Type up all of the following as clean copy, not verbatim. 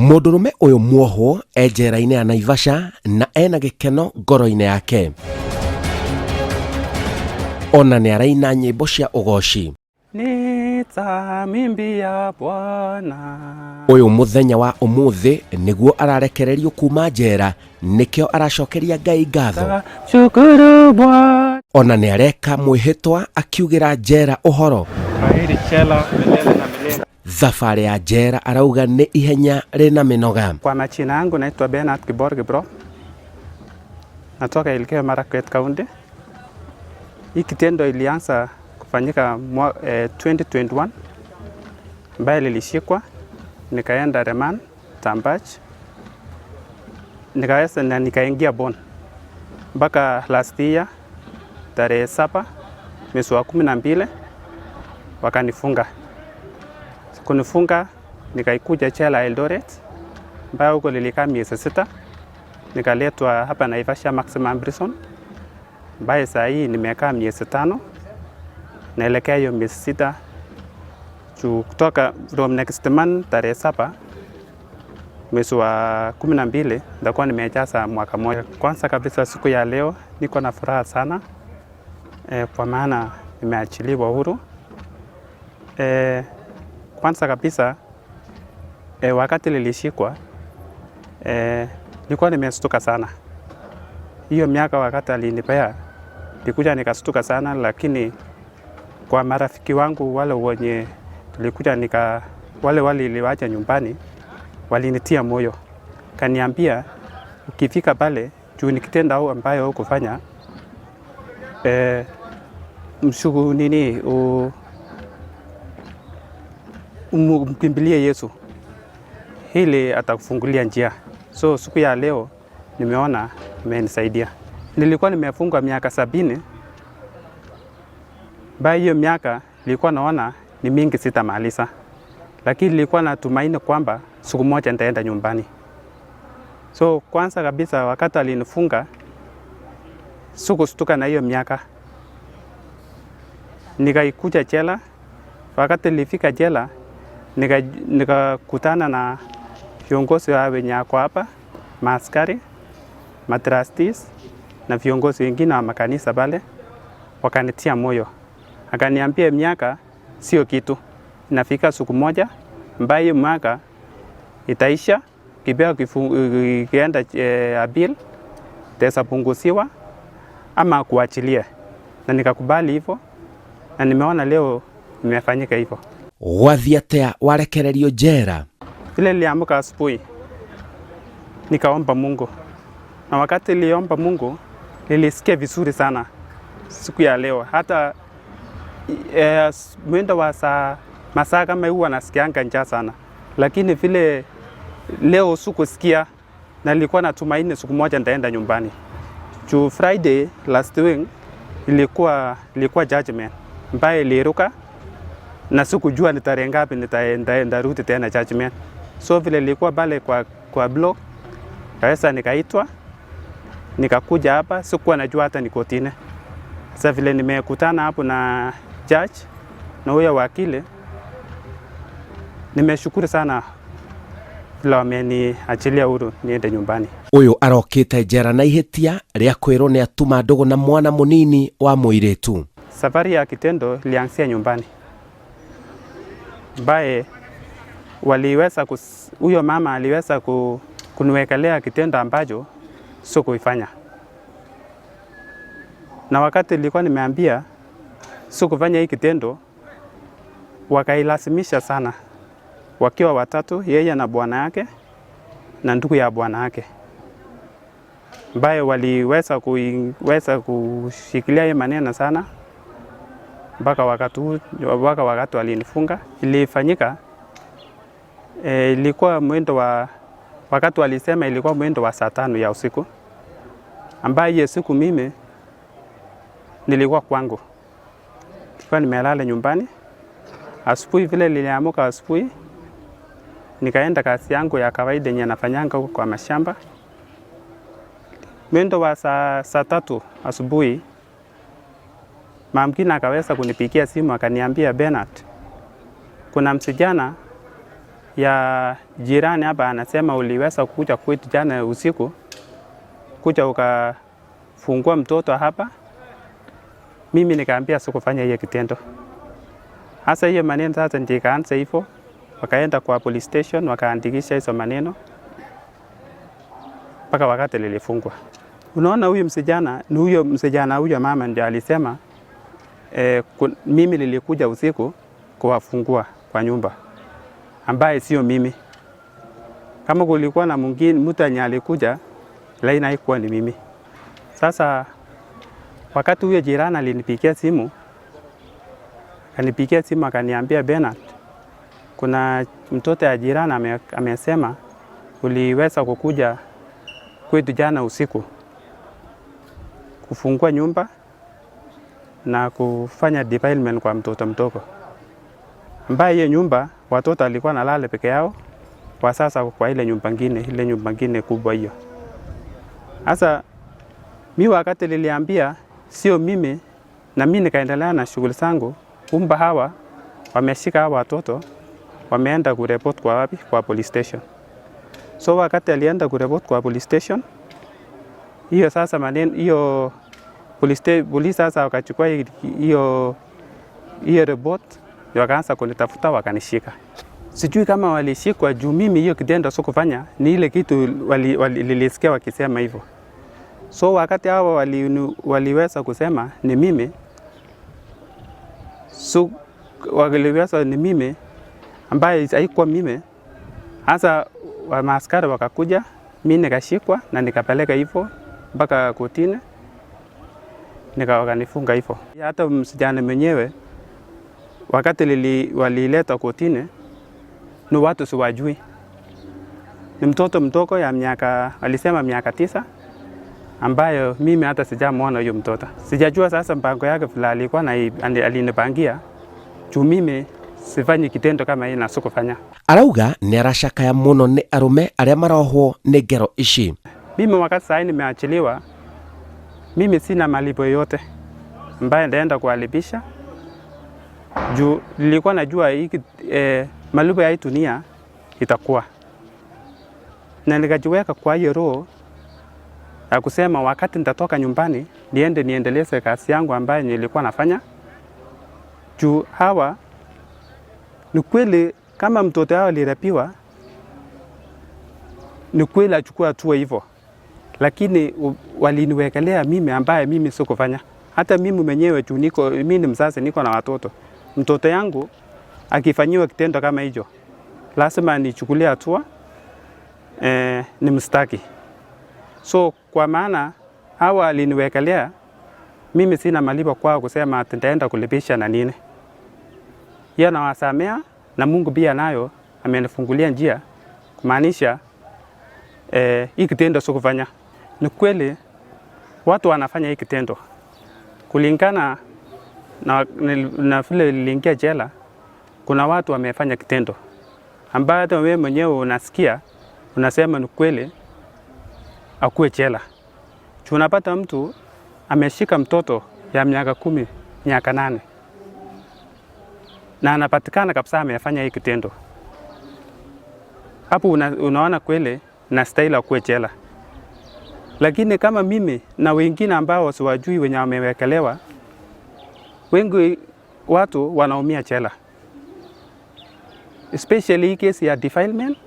Mũndũrũme ũyũ muohwo e njera-inĩ ya Naivasha na ena gĩkeno ngoro-inĩ yake. Ona nĩ araina nyĩmbo cia ũgoci. Nitamwimbia Bwana. Ũyũ mũthenya wa ũmũthĩ nĩguo ararekererio kuma njera, nĩkĩo aracokeria Ngai ngatho. Shukuru Bwana. Ona nĩ areka mwĩhĩtwa akiugĩra njera ũhoro. Kwaheri jela milele na milele. Thabarĩ ya njera arauga nĩ ihenya rĩna mĩnoga. Kwa majina yangu naitwa Bernard Kibor Kibro. Natoka Elgeyo Marakwet County. Hii kitendo ilianza kufanyika 2021 ambaye nilishikwa nikaenda remand Tambach, nikaweza na nikaingia bond mpaka last year tarehe 7 mwezi wa 12 wakanifunga. Kunifunga nikaikuja jela Eldoret ambayo huko nilikaa miezi 6, nikaletwa hapa Naivasha Maximum Prison ambaye saa hii nimekaa miezi 5, naelekea hiyo miezi 6 juu kutoka from next month tarehe 7 mwezi wa 12 nitakuwa nimejaza mwaka moja. Kwanza kabisa siku ya leo niko na furaha sana kwa maana nimeachiliwa huru. Kwanza kabisa wakati nilishikwa nilikuwa nimestuka sana. Hiyo miaka wakati alinipea nilikuja nikastuka sana, lakini kwa marafiki wangu wale wenye tulikuja nika wale wale niliwacha nyumbani walinitia moyo, kaniambia ukifika pale juu ni kitendo au ambayo hukufanya mshuku nini mkimbilie Yesu ili atakufungulia njia. So siku ya leo nimeona imenisaidia. Nilikuwa nimefungwa miaka 70. Baada hiyo miaka nilikuwa naona ni mingi sitamaliza, lakini nilikuwa natumaini kwamba siku moja nitaenda nyumbani. So kwanza kabisa wakati alinifunga sikustuka na hiyo miaka. Nikaikuja jela. Wakati nilifika jela nikakutana na viongozi wa wenye wako hapa, maaskari, matrustees na viongozi wengine wa makanisa pale, wakanitia moyo. Akaniambia miaka sio kitu, inafika siku moja ambayo mwaka itaisha, kipewa kienda appeal itaweza punguziwa ama kuachilia. Na nikakubali hivyo na nimeona leo imefanyika hivyo. Gwathiĩ atĩa warekererio njera? Vile niliamka asubuhi nikaomba Mungu, na wakati niliomba Mungu nilisikia vizuri sana siku ya leo. Hata mwendo wa saa masaa kama huu nasikianga njaa sana, lakini vile leo sikusikia, na nilikuwa natumaini siku moja nitaenda nyumbani. Juu Friday last week ilikuwa judgment ambayo iliruka na sikujua ni tarehe ngapi nitarudi tena judgment. So vile nilikuwa pale kwa block kaweza nikaitwa nikakuja hapa, sikuwa najua hata ni kotini. Sasa vile nimekutana hapo na judge na huyo wakili, nimeshukuru sana vile wameniachilia huru niende nyumbani. Ũyũ arokĩte njera na ihĩtia rĩa kwĩrwo nĩ atuma ndũgũ na mwana mũnini wa mũirĩtu. Safari ya kitendo ilianzia nyumbani, ambaye waliweza huyo mama aliweza kuniwekelea kitendo ambacho sikuifanya, na wakati nilikuwa nimeambia sikufanya hii kitendo, wakailazimisha sana, wakiwa watatu, yeye na bwana yake na ndugu ya bwana yake, ambaye waliweza kushikilia hii maneno sana mpaka wakati walinifunga. Ilifanyika ilikuwa mwendo wa wakati walisema ilikuwa mwendo wa saa 5 ya usiku, ambaye hiyo siku mimi nilikuwa kwangu, nilikuwa nimelala nyumbani. Asubuhi vile niliamka asubuhi nikaenda kazi yangu ya kawaida yenye nafanyanga huko kwa mashamba. Mwendo wa saa 3 asubuhi Mamkina akaweza kunipigia simu akaniambia, Bernard, kuna msijana Ya jirani hapa anasema uliweza kuja kwetu jana usiku, kuja ukafungua mtoto hapa. Mimi nikaambia sikufanya hiyo kitendo. Hasa hiyo maneno sasa ndio ikaanza hivyo, wakaenda kwa police station wakaandikisha hizo maneno mpaka wakati lilifungwa. Unaona, huyu msijana ni huyo msijana, huyo mama ndio alisema mimi nilikuja usiku kuwafungua kwa nyumba ambaye sio mimi. Kama kulikuwa na mwingine mtu enye alikuja, lakini haikuwa ni mimi. Sasa wakati huyo jirani alinipigia simu, akanipigia simu akaniambia, Bernard, kuna mtoto ya jirani amesema uliweza kukuja kwetu jana usiku kufungua nyumba na kufanya defilement kwa mtoto mdogo, ambaye hiyo nyumba watoto alikuwa nalala peke yao, kwa sasa kwa ile nyumba ngine, ile nyumba ngine kubwa hiyo. Sasa mi wakati niliambia sio mimi, na mi nikaendelea na shughuli zangu, kumbe hawa wameshika hawa watoto wameenda kureport kwa wapi? Kwa police station. So wakati alienda kureport kwa police station, hiyo sasa maneno hiyo polisi sasa wakachukua hiyo report, wakaanza kunitafuta wakanishika. Sijui kama walishikwa juu mimi hiyo kitendo sikufanya, ni ile kitu nilisikia wakisema hivyo. So wakati hawa waliweza kusema ni mimi, so waliweza ni mimi ambaye haikuwa mimi. Hasa wa maaskari wakakuja, mimi nikashikwa na nikapeleka hivyo mpaka kotini, wakanifunga hivyo. Hata msijana mwenyewe wakati walileta kotini ni watu siwajui, ni mtoto mdogo ya miaka, alisema miaka 9, ambayo mimi hata sijamuona huyo mtoto. Sijajua sasa mpango yake vile alikuwa na alinipangia, juu mimi sifanyi kitendo kama hii na sikufanya. Arauga nĩ aracakaya mũno nĩ arũme arĩa marohwo nĩ ngero ici. Mimi wakati sasa nimeachiliwa, mimi sina malipo yoyote ambaye ndaenda kualipisha, juu nilikuwa najua hiki malipo ya hii dunia itakuwa, na nikajiweka kwa hiyo roho ya kusema wakati nitatoka nyumbani niende niendeleze kazi yangu ambayo nilikuwa nafanya. Juu hawa ni kweli kama mtoto wao alirapiwa, ni kweli achukua hatua hivyo, lakini waliniwekelea mimi ambaye mimi sikufanya. Hata mimi mwenyewe juu niko mimi ni mzazi, niko na watoto, mtoto yangu akifanyiwa kitendo kama hicho lazima nichukulie hatua, nimstaki. So kwa maana hawa waliniwekelea mimi, sina malipo kwao kusema ati nitaenda kulipisha na nini. Yeye nawasamea, na Mungu pia nayo amenifungulia njia, kumaanisha hii kitendo sikufanya. Ni kweli watu wanafanya hii kitendo kulingana na vile niliingia jela. Kuna watu wamefanya kitendo ambayo hata wewe mwenyewe unasikia unasema ni kweli akuwe jela. Tunapata mtu ameshika mtoto ya miaka 10, miaka 8, na anapatikana kabisa amefanya hii kitendo. Hapo unaona kweli na stahili akuwe jela. Lakini kama mimi na wengine ambao siwajui wenye wamewekelewa, wengi watu wanaumia jela. Especially hii kesi ya defilement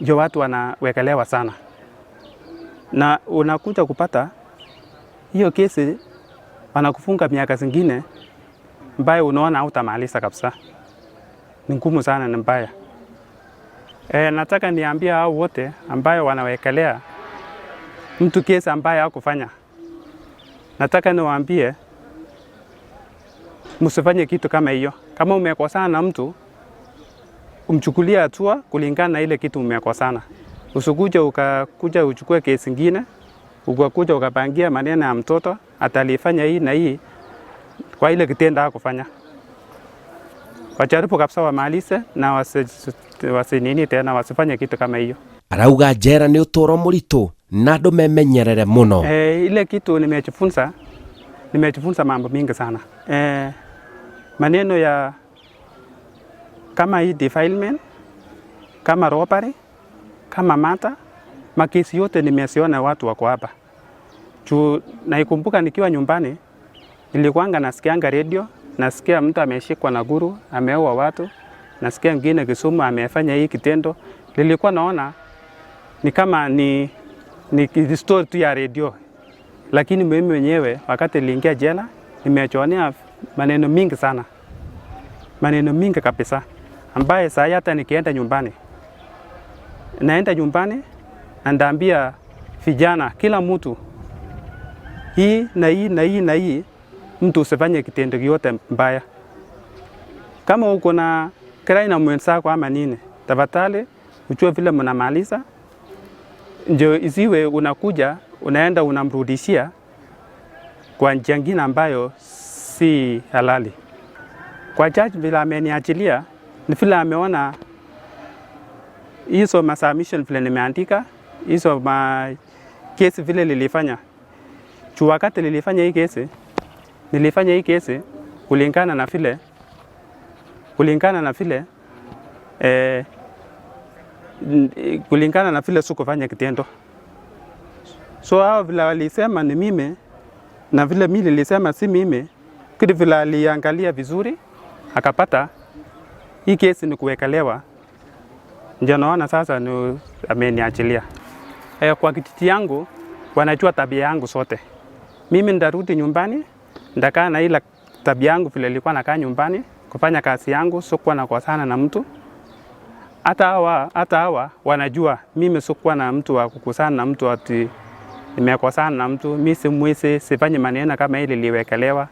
ndio watu wanawekelewa sana. Na unakuja kupata hiyo kesi wanakufunga miaka zingine ambayo unaona hautamaliza kabisa. Ni ngumu sana, ni mbaya. Nataka niambie hao wote ambayo wanawekelea mtu kesi ambaye hakufanya. Nataka niwaambie msifanye kitu kama hiyo. Kama umekosana na mtu, umchukulie hatua kulingana na ile kitu umekosana. Usikuje ukakuja uchukue kesi nyingine, ukakuja ukapangia maneno ya mtoto atalifanya hii na hii kwa ile kitendo hakufanya. Wajaribu kabisa wamalize na wasinini tena, wasifanye kitu kama hiyo. Arauga njera nĩ ũtũũro mũritũ na andũ memenyerere mũno. Ile kitu nimejifunza mambo mingi sana. Maneno ya Kama hii defilement, kama robbery, kama murder, makesi yote nimeziona watu wako hapa. Juu naikumbuka nikiwa nyumbani nilikuanga nasikianga radio, nasikia mtu ameshikwa na guru, ameua watu, nasikia mwingine Kisumu amefanya hii kitendo. Nilikuwa naona ni kama ni story tu ya radio, lakini mimi mwenyewe wakati niliingia jela nimejionea maneno mingi sana, maneno mingi kabisa, ambaye saa hii hata nikienda nyumbani, naenda nyumbani na ndaambia vijana, kila mtu hii na hii na hii na hii, mtu usifanye kitendo yote mbaya. Kama uko na kirai na mwenzako ama nini, tafadhali ujue vile mnamaliza, ndio isiwe unakuja unaenda unamrudishia kwa njia nyingine ambayo si halali. Kwa judge vile ameniachilia ni vile ameona hizo ma submission vile nimeandika, hizo ma kesi vile nilifanya. Juu wakati nilifanya hii kesi, nilifanya hii kesi kulingana na vile sikufanya kitendo. So hao vile walisema ni mimi na vile mimi nilisema si mimi, kitu vile aliangalia vizuri akapata hii kesi ni kuwekelewa, ndio naona sasa ni ameniachilia. Kwa kijiji yangu wanajua tabia yangu sote. Mimi ndarudi nyumbani, ndakaa na ile tabia yangu vile nilikuwa nakaa nyumbani, kufanya kazi yangu, sikuwa nakosana na mtu. Hata hawa wanajua mimi sikuwa na mtu wa kukusana na mtu ati nimekosana na mtu, mimi si mwizi, sifanyi maneno kama ile iliwekelewa.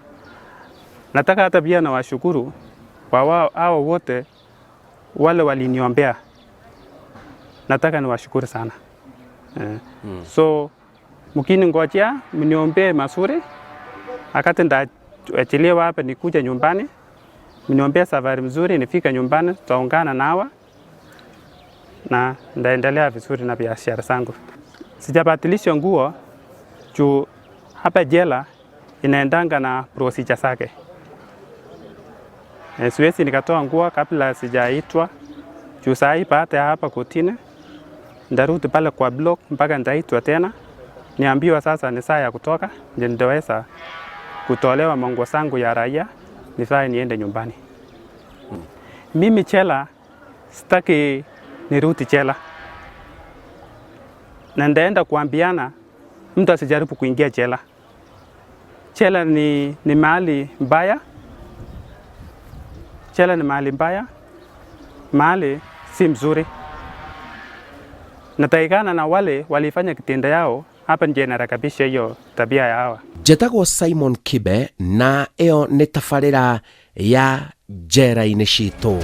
Nataka hata pia nawashukuru kwa wao hao wote wale waliniombea, nataka niwashukuru sana. So mkiningojea mniombee mazuri, wakati ndaachiliwa hapa nikuja nyumbani, mniombee safari mzuri, nifike nyumbani, tutaungana nawa na ndaendelea vizuri na biashara zangu. Sijabadilisha nguo juu hapa jela inaendanga na procedure zake. Siwezi nikatoa nguo kabla sijaitwa juu saa hii baada ya hapa kotini ndarudi pale kwa block mpaka nitaitwa tena niambiwa sasa ni saa ya kutoka, ndio nitaweza kutolewa manguo zangu ya raia nivae niende nyumbani. Mimi jela sitaki nirudi jela, na ndaenda kuambiana mtu asijaribu kuingia jela. Jela ni mahali mbaya, jela ni mahali mbaya, mahali si mzuri. Natakikana na wale walifanya kitendo yao hapa nje narekebisha hiyo tabia ya hawa. Njĩtagwo Simon Kibe na ĩyo nĩ tabarĩra ya njera-inĩ citũ.